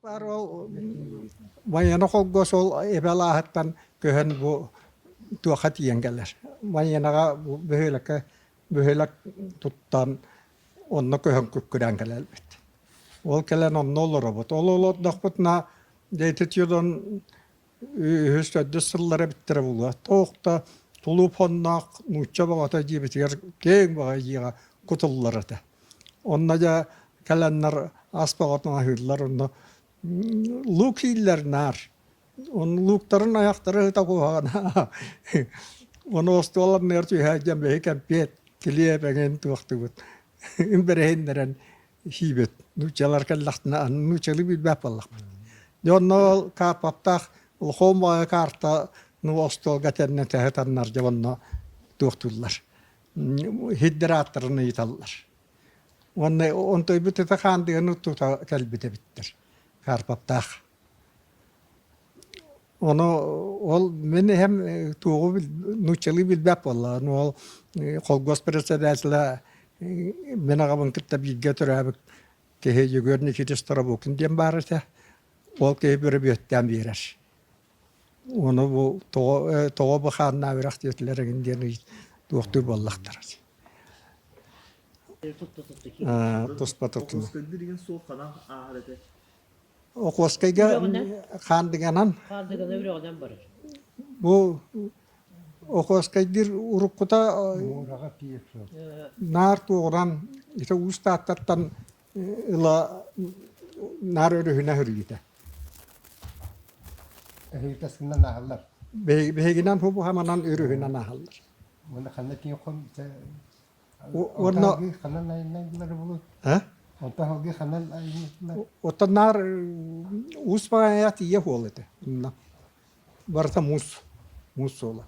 Баар ол Майана холкуос ол эбэ алааһыттан көһөн бу туохха тиийэн кэлэр. Майанаҕа бу бөһүөлэккэ бөһүөлэк туттан онно көһөн күккүрээн кэлэлбит. Ол кэлэн онно олоробут. Ол олордохпутуна дьэ ити дьон үһүс төрдүс сыллара эбиттэрэ буолуо. Туох да тулууп онноох нуучча баҕата дьиэбитигэр киэҥ баҕайы дьиэҕэ кутуллар этэ. Онно дьэ кэлэннэр ас бөҕөтүн аһыыллар, онно луук сииллэр наар. Ону лууктарын айахтара ыта куһаҕана. Ону остуол анныгар түһэ дьэн бэһи кэмпиэт, килиэп эҥин туохтугут. Бэрэһиннэрэн сиибит. Нууччалар кэллэхтинэ аны нууччалыы билбэт буоллахпыт. Дьэ онно ол Карповтаах улахан баҕайы карта ну остуолга тэннэ тэһэ таннар дьэ онно туохтууллар. Хиддер ааттарын ыйыталлар. Уонна онтойбут ити хаандыганы тута кэлбит эбиттэр. Карповтаах. Ону ол мин эһэм туоҕу нууччалыы билбэт буолла. Ону ол холкуос председателэ мин аҕабын кытта бииргэ төрөөбүт киһи Егор Никитич Тарабукин диэн баар этэ. Ол киһи бөрөбүөттээн биэрэр. Ону бу тоҕо тоҕо бу хааннаах үрэх диэтилэр эҥин диэн туохтуур буоллахтара. Туспа туттуна. Билигин суол ханан ааһар этэ. Охуоскайга Хаандыганан Хаандыгана үрэҕинэн барар. Бу Охуоскайдыыр уруккута наар туоҕуран ити Уус Тааттаттан ыла наар өрүһүнэ хөрүйүтэ. Эһигитэ сыннан ааһаллар. Биһигинэн хубу хаманан өрүһүнэн ааһаллар. Уонна ханна тиийэн Уонна ханан айаннаан булут? А? Онтон салгыы ханан айаннаан? Оттон наар уус баҕайа тиийэ буол этэ. Барыта муус. Муус суола.